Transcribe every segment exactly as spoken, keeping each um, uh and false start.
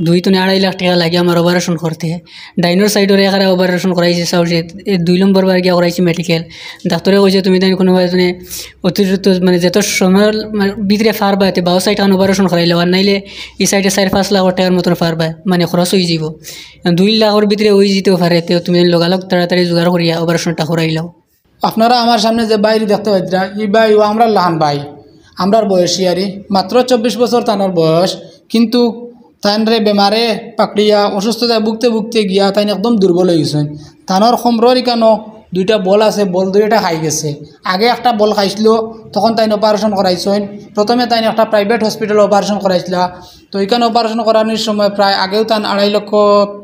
দুই তনে আড়াই লাখ টেকা লাগে আমার অপারেশন করতে। ডাইনর সাইডর এখানে অপারেশন করাইছি সাউথে, এ দুই নম্বর বার গিয়া করাইছি মেডিকেল। ডাক্তারে কইছে, "তুমি তাইন কোনোভাবে তুমি অতিরিক্ত, মানে, যত সময়র, মানে, ভিতরে পারবা, এতে বাউ সাইড খান অপারেশন করাইলাও, আর নাইলে এই সাইডে চার পাঁচ লাখ টেকার মতন পারবা, মানে, খরচ অইযিবো। দুই লাখর ভিতরে অইযিতেও পারে, তে তুমি লগালগ তাড়াতাড়ি জোগাড় করিয়া অপারেশনটা করাইলাও।" আপনারা আমার সামনে যে ভাইরে দেখতে পাইতরা, ই ভাই ও আমরার লাখান ভাই, আমরার বয়সী আরি, মাত্র চব্বিশ বছর তানর বয়স, কিন্তু তানরে বেমারে পাকড়িয়া অসুস্থতায় ভুগতে ভুগতে গিয়া তাইন একদম দুর্বল অইগেছইন। তানর কোমরর ইকানো দুইটা বল আছে, বল দুইটা খাই গেছে। আগে একটা বল খাইছিল, তখন তাইন অপারেশন করাইছইন। প্রথমে তাইন একটা প্রাইভেট হসপিটালো অপারেশন করাইছিলা, তো ইকানো অপারেশন করানির সময় প্রায় আগেও তান আড়াই লক্ষ,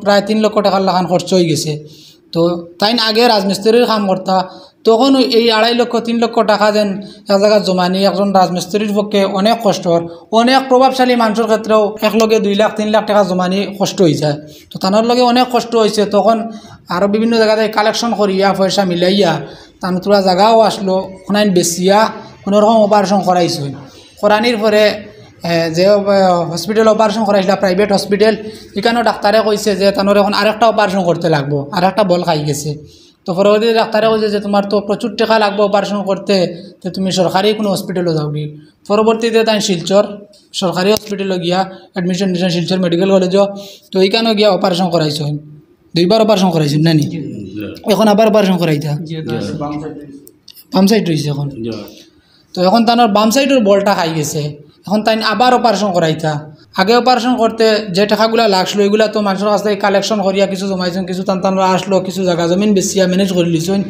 প্রায় তিন লক্ষ টেকার লাখান খরচ অইগেছে। তো তাইন আগে রাজমিস্ত্রির কাম করতা, তখন এই আড়াই লক্ষ, তিন লক্ষ টেকা যেন এক জাগাত জমানি একজন রাজমিস্ত্রির পক্ষে অনেক কষ্টর। অনেক প্রভাবশালী মানষর ক্ষেত্রেও একলগে দুই লাখ, তিন লাখ টেকা জমানি কষ্ট অইযায়। তো তানর লগে অনেক কষ্ট অইছে, তখন আরও বিভিন্ন জাগাত কালেকশন করিয়া, পয়সা মিলাইয়া, তান থুড়া জাগাও আছলো, অখান বেচিয়া কোনোরকম অপারেশন করাইছইন। করানির পরে, এ, যে, এ, হসপিটালো অপারেশন করাইছিলা, প্রাইভেট হসপিটাল, ইকানো ডাক্তারে কইছে যে তানর এখন আরেকটা অপারেশন করতে লাগবো, আরেকটা বল খাই গেছে। তো পরবর্তীতে ডাক্তারে কইছে যে, "তুমার তো প্রচুর টেকা লাগবো অপারেশন করতে, তে তুমি সরকারি কোনো হসপিটালো যাওগি।" পরবর্তীতে তাইন শিলচর সরকারি হসপিটালো গিয়া অ্যাডমিশন নিছইন, শিলচর মেডিকেল কলেজো। তো ইকানো গিয়া অপারেশন করাইছইন, দুইবার অপারেশন করাইছইন না নি? এখন আবার অপারেশন করাইতা? বাম সাইড রইছে এখন। তো এখন তানর বাম সাইডর বলটা খাই গেছে, এখন তাইন আবার অপারেশন করাইতা। আগে অপারেশন করতে যে টেকাগুলা লাগছিল, ওইগুলা তো মানষর কাছ থাকি কালেকশন করিয়া কিছু জমাইছইন, কিছু তান তানর আছলো, কিছু জাগা জমিন বেচিয়া ম্যানেজ করি লিছইন।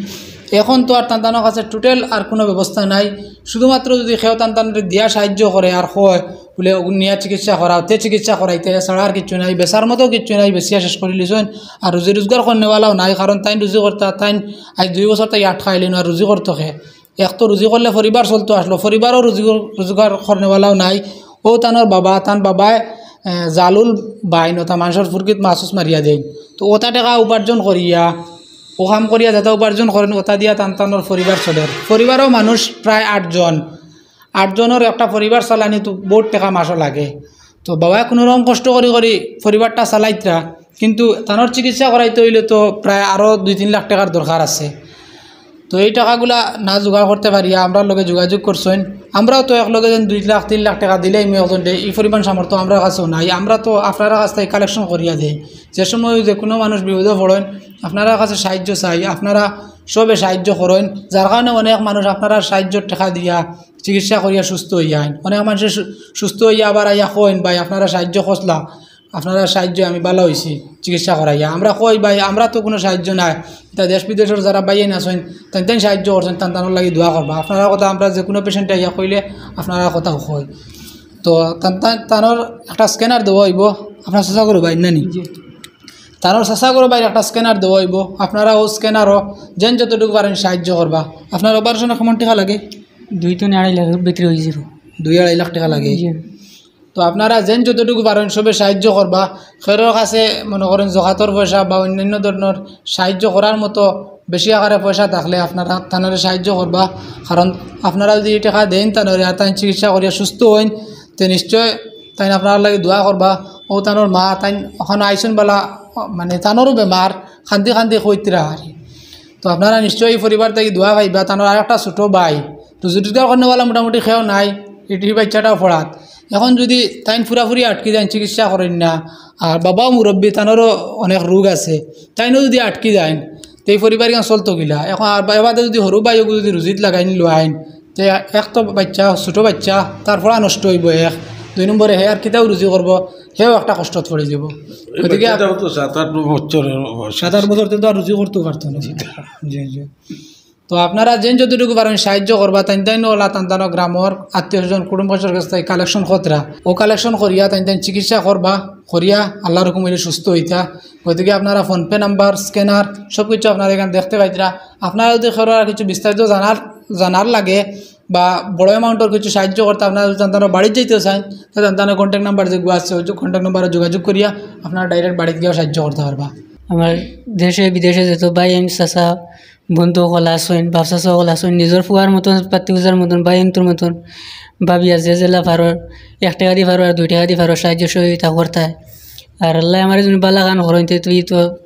এখন তো আর তান তানর কাছে টোটাল আর কোনো ব্যবস্থা নাই। শুধুমাত্র যদি কেউ তান তানরে দিয়া সাহায্য করে আর কয়, বুলে, "ওগুন নিয়া চিকিৎসা করাও", তে চিকিৎসা করাইতা, এছাড়া আর কিচ্ছু নাই, বেচার মতো কিচ্ছু নাই, বেচিয়া শেষ করি লিছইন। আর রুজি রোজগার করনেওয়ালাও নাই, কারণ তাইন রুজি করতা, তাইন আইজ দুই বছর থাকি আটকাইলিন, আর রুজি করতো কে? এক তো রুজি করলে পরিবার চলতো আছলো, পরিবারও রুজি কর-, রোজগার করনেওয়ালাও নাই। ও তানর বাবা, তান বাবায়, এ, জালুল বাইন, ওটা মানষর ফুরকিত মাছ উছ মারিয়া দেইন। তো ওটা টেকা উপার্জন করিয়া, ও কাম করিয়া যেটা উপার্জন করইন, ওটা দিয়া তান তানর পরিবার চলের। পরিবারও মানুষ প্রায় আটজন, আটজনর একটা পরিবার চালানি তো বহুত টেকা মাসও লাগে। তো বাবায় কোনো রকম কষ্ট করি করি পরিবারটা চালাইতরা, কিন্তু তানর চিকিৎসা করাইতে অইলে তো প্রায় আরও দুই তিন লাখ টেকার দরকার আছে। তো এই টেকাগুলা না জোগাড় করতে পারিয়া আমরার লগে যোগাযোগ করছইন। আমরাও তো একলগে যেন দুই লাখ তিন লাখ টেকা দিলে আমি একজন দে, এই পরিমাণ সামর্থ্য আমরার কাছেও নাই। আমরা তো আপনারার কাছ থাকি কালেকশন করিয়া দেই। যে সময় যে কোনো মানুষ বিপদো পড়ইন, আপনারার কাছে সাহায্য চাই, আপনারা সবে সাহায্য করইন, যার কারণে অনেক মানুষ আপনারার সাহায্যর টেকা দিয়া চিকিৎসা করিয়া সুস্থ অইয়া আইন। অনেক মানুষে সু-, সুস্থ অইয়া আবার আইয়া কইন, "ভাই, আপনারা সাহায্য করলা, আপনারার সাহায্যে আমি ভালা অইছি চিকিৎসা করাইয়া।" আমরা কই, "ভাই, আমরা তো কোনো সাহায্য নাই।" তা দেশ বিদেশর যারা ভাইয়াইন আছইন, তাইন তাইন সাহায্য করছইন, তান তানর লাগি দোয়া করবা। আপনারার কথা আমরা যে কোনো পেশেন্টে আইয়া কইলে আপনারার কথাও কই। তো তান, তান, তানর একটা স্ক্যানার দেওয়া অইবো, আপনার চাচা করো ভাই, না নি? তানর চাচা করো ভাইর একটা স্ক্যানার দেওয়া অইবো, আপনারা ও স্ক্যানারও যেন যতটুকু পারইন সাহায্য করবা। আপনার অপারেশনে কেমন টেকা লাগে? দুই তনে আড়াই লাখর ভিতরে অইযিবো। দুই আড়াই লাখ টেকা লাগে? জি। তো আপনারা যেন যতটুকু পারইন সবে সাহায্য করবা। কেউর কাছে মনে করইন জকাতর পয়সা বা অন্যান্য ধরনর সাহায্য করার মতো বেশি আকারে পয়সা থাকলে আপনারা তানরে সাহায্য করবা। কারণ আপনারা যদি এই টেকা দেইন তানরে, আর তাইন চিকিৎসা করিয়া সুস্থ অইন, তে নিশ্চয় তাইন আপনারার লাগি দোয়া করবা। ও তানর মা, তাইন ওখানো আইছইন বালা, মানে, তানরও বেমার, কান্দি কান্দি কইতরা আর। তো আপনারা নিশ্চয়ই এই পরিবার থাকি দোয়া পাইবা। তানর আরেকটা ছোট ভাই, রুজি রোজগার করনেওয়ালা মোটামুটি কেউ নাই, এই বাচ্চাটাও পড়াত। এখন যদি তাইন পুরাপুরি আটকি যাইন, চিকিৎসা করইন না, আর বাবাও মুরব্বী, তানরও অনেক রোগ আছে, তাইনও যদি আটকি যাইন, তে এই পরিবার ইখান চলতো কিলা? এখন আর বা-, এবাদে যদি সরু ভাইও যদি রুজিত লাগাইন লইন, তে এক তো বাচ্চা, ছোট বাচ্চা, তার পড়া নষ্ট অইবো এক, দুই নম্বরে হে আর কিতাও রুজি করবো, হেও একটা কষ্টত পড়ি যাইবো। গতিকে বাচ্চাটাও তো সাত আট বছর। সাত আট বছর তে তো আর রুজি করতেও পারতো না। জি, জি। তো আপনারা যেন যতটুকু পারইন সাহায্য করবা, তাইন তাইন ওলা তান তান গ্রামর আত্মীয় স্বজন, কুটুম পরিজনর কাছ থাকি কালেকশন করতরা, ও কালেকশন করিয়া তাইন তাইন চিকিৎসা করবা, করিয়া আল্লাহর হুকুম অইলে সুস্থ অইতা। গতিকে আপনারা PhonePe নাম্বার, স্ক্যানার, সব কিছু আপনারা ইখান দেখতে পাইতরা। আপনারা যদি কেউর আর কিছু বিস্তারিত জানার, জানার লাগে বা বড় অ্যামাউন্টর কিছু সাহায্য করতা, আপনারা যদি তান তান বাড়িত যাইতে চাইন, তে তান তান কন্ট্যাক্ট নাম্বার যেগুলো আছে, ওই কন্ট্যাক্ট নাম্বারে যোগাযোগ করিয়া আপনারা ডাইরেক্ট বাড়িত গিয়াও সাহায্য করতা পারবা। আমার দেশে বিদেশে যত ভাইয়াইন, চাচা, বন্ধু অকল আছইন, বাপ চাচা অকল আছইন, নিজর ফুয়ার মতন, পাত্তি পূজার মতন, ভাইয়াইন্তর মতন ভাবিয়া যে যেলা পারর, এক টেকা দি পারর আর দুই টেকা দি পারর, সাহায্য সহযোগিতা করতায়। আর আল্লায় আমারে যদি বালা খান করইন, তে তুই তো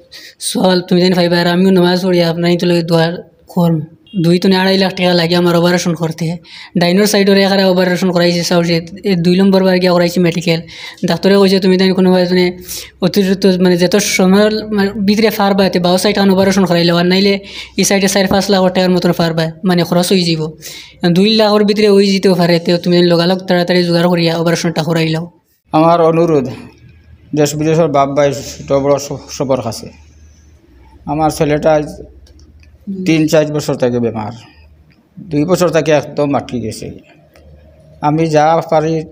সওয়াল তুমি জানি পাইবা, আর আমিও নামাজ পড়ি আপনার ইতো লগে দোয়ার করমু। দুই তনে আড়াই লাখ টেকা লাগে আমার অপারেশন করতে। ডাইনর সাইডর এখানে অপারেশন করাইছে সাউসে, এ দুই নম্বর বার গিয়া করাইছে মেডিকেল। ডাক্তারে কইছে, "তুমি তাই কোনো ভাই তুমি অতিরিক্ত মানে যত সময় মানে ভিতরে পারবা, তে বাউ সাইড খান অপারেশন করাইলাও, আর নাইলে এই সাইডে চার পাঁচ লাখ টেকার মতন পারবা, মানে খরচ অই যিবো। দুই লাখর ভিতরে অই যিতেও পারে, তে তুমি লগালগ তাড়াতাড়ি জোগাড় করিয়া অপারেশনটা করাইলাও।" আমার অনুরোধ দেশ বিদেশর বাপ ভাই ছোট বড় স-, সবর কাছে। আমার ছেলেটা আজ তিন চার বছর থাকি বেমার, দুই বছর থাকি একদম আটকি গেছে। আমি যা পারি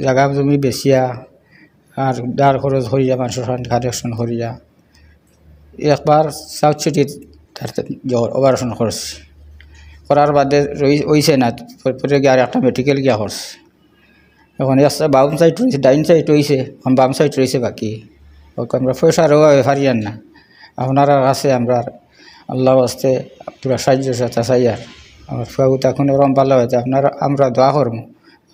জাগা জমি বেচিয়া আর ধার খরচ করিয়া, মানষর কালেকশন করিয়া একবার সাউথ সিটিত তার অপারেশন করছি। করার বাদে রই-, অইছে না, পরে গিয়া আর একটা মেডিকেল গিয়া করছি। এখন একটা বাম সাইড রইছে, ডাইন সাইড রইছে, এখন বাম সাইড রইছে বাকি। ওকে আমরা পয়সার অভাবে পারি আর না। আপনারার কাছে আমরা আল্লাহ ওয়াস্তে পুরা সাহায্য সহায়তা চাই। আর আমার ফুয়াগুতা এখন ওরম ভালা অইতে আপনারা, আমরা দোয়া করমু।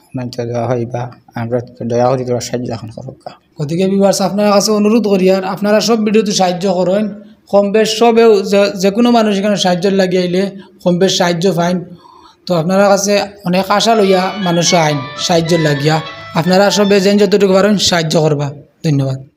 আপনারা তো দোয়া অইবা, আমরা তো দয়া করি তোরা সাহায্য এখন করুক্কা। গতিকে viewers, আপনারার কাছে অনুরোধ করি, আর আপনারা সব ভিডিওতে সাহায্য করইন, কম বেশ সবেউ যে, যে কোনো মানুষ এখানো সাহায্যর লাগি আইলে কম বেশ সাহায্য পাইন। তো আপনারার কাছে অনেক আশা লইয়া মানুষ আইন সাহায্যর লাগিয়া। আপনারা সবে যেন যতটুকু পারইন সাহায্য করবা। ধন্যবাদ।